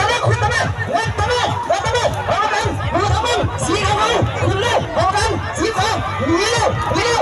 ຕາມາ ຂຶ້ນຕາມາ ເງິນຕາມາ ເງິນຕາມາ ເອົາກັນ ຢູ່ທາງນັ້ນ ສີຂາວ ຂຶ້ນເລັວ ເອົາກັນ ສີຂາວ ໜີເລັວ ໜີເລັວ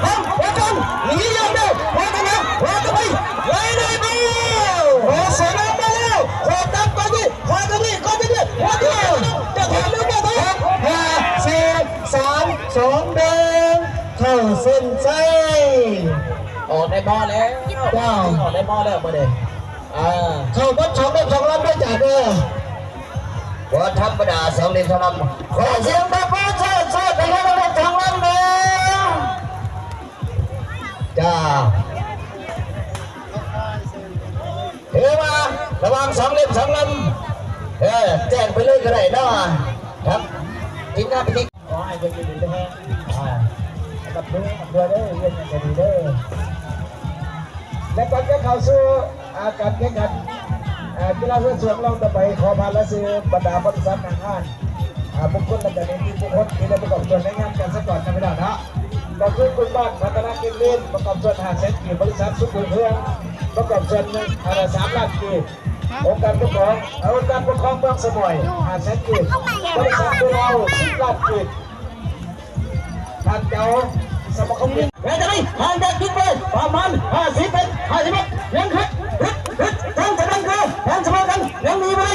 ທາງຫົວຈອນ ໜີຢ່າງດຽວ ຫົວຕາມາ ຫົວຕາມາ ໄລ່ໄດ້ບໍ່ ໂອ້ ສວນອອກມາແລ້ວ ຂົວຕັດກ່ອນນີ້ ຂົວຕົວນີ້ ຂົວຕົວນີ້ ຫົວຕົວນີ້ ຈະຖອນຫຼືບໍ່ຖອນ ຫ້າ ສີ່ ສາມ ສອງ ໜຶ່ງ ເຂົ້າເສັ້ນໄຊ ອອກໄດ້ໝໍ້ແລ້ວ ເຈົ້າ ອອກໄດ້ໝໍ້ແລ້ວບັດນີ້ ອ່າ ເຂົ້າໝົດສອງເຫຼັ້ມສອງລຳເດີຈ້າເດີ ບໍ່ທຳມະດາ ສອງເຫຼັ້ມສອງລຳ ຂໍສຽງຕົບມືເຊີດໆ ໃຫ້ເຮົາທັງສອງລຳເດີ ຈ້າ ຖືວ່າລະຫວ່າງສອງເຫຼັ້ມສອງລຳ ເອີ ແຈ້ງໄປເລີຍກໍໄດ້ເນາະ ທັງທີມງານພິທີ ຂໍໃຫ້ເພິ່ນຢູ່ດີມີແຮງ ອ່າ ອັນດັບໜຶ່ງອັນດັບເດີ ວຽກງານກໍດີເດີ ແລະ ກ່ອນຈະເຂົ້າສູ່ ອ່າ ການແຂ່ງຂັນ ອ່າ ກິລາເຮືອສວນລອງຕໍ່ໄປ ຂໍຜ່ານລາຍຊື່ບັນດາບໍລິສັດຫ້າງຮ້ານ ອ່າ ບຸກຄົນ ແລະ ກໍນິຕິບຸກຄົນທີ່ໄດ້ປະກອບສ່ວນໃນງານການສະກອດນຳເວລາເນາະ ກໍຄື ກຸ່ມບ້ານພັດທະນາກິນເລນ ປະກອບສ່ວນຫ້າແສນກີບ, ບໍລິສັດສຸກຮຸ່ງເຮືອງ ປະກອບສ່ວນ ເອີ ສາມລ້ານກີບ, ອົງການປົກຄອງ ເອີ ອົງການປົກຄອງເມືອງສະໝ້ອຍ ຫ້າແສນກີບ, ບໍລິສັດເບລາວ ສິບລ້ານກີບ. ທ່ານເຈົ້າສະມາຄົມ ແມ່ນຈັ່ງໃດ ຫ່າງຈາກຈຸດເປົ້າໝາຍປະມານຫ້າສິບເມັດ ຫ້າສິບເມັດ ຍັງຂຶ້ນ ຮຶດ ຮຶດ ທັງສະນັ້ນຄື ທັງສະເໝີກັນ ຍັງໜີບໍ່ໄດ້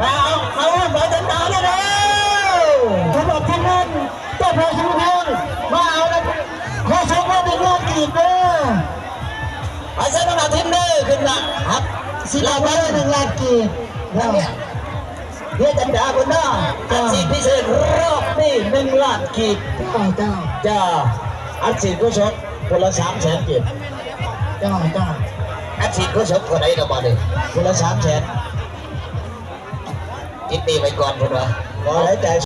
ມາເອົາ ມາເອົາໃບສັນດານແລ້ວເດີ ສຳລັບທີມງານເຈົ້າພາຍຊຸມພອນ ມາເອົານະ ຂໍສົ່ງມາໜຶ່ງລ້ານກີບເດີ ໃຫ້ສຳລັບທີມເດີ ຂຶ້ນມາຮັບສິລະໄວ້ໜຶ່ງລ້ານກີບເນາະ ເດ ເດຈັນດາພຸ້ນເນາະ ເຈົ້າ ອັດສີດພິເສດຮອບນີ້ໜຶ່ງລ້ານກີບ ເຈົ້າ ເຈົ້າ ເຈົ້າ ອັດສີດກຸສົນ ຄົນລະສາມແສນກີບ ເຈົ້າ ເຈົ້າ ອັດສີດກຸສົນເທົ່າໃດລະບາດນີ້ ຄົນລະສາມແສນ ຕິດໜີ້ໄວ້ກ່ອນເພິ່ນວ່າ ບໍ່ໄດ້ຈ່າຍ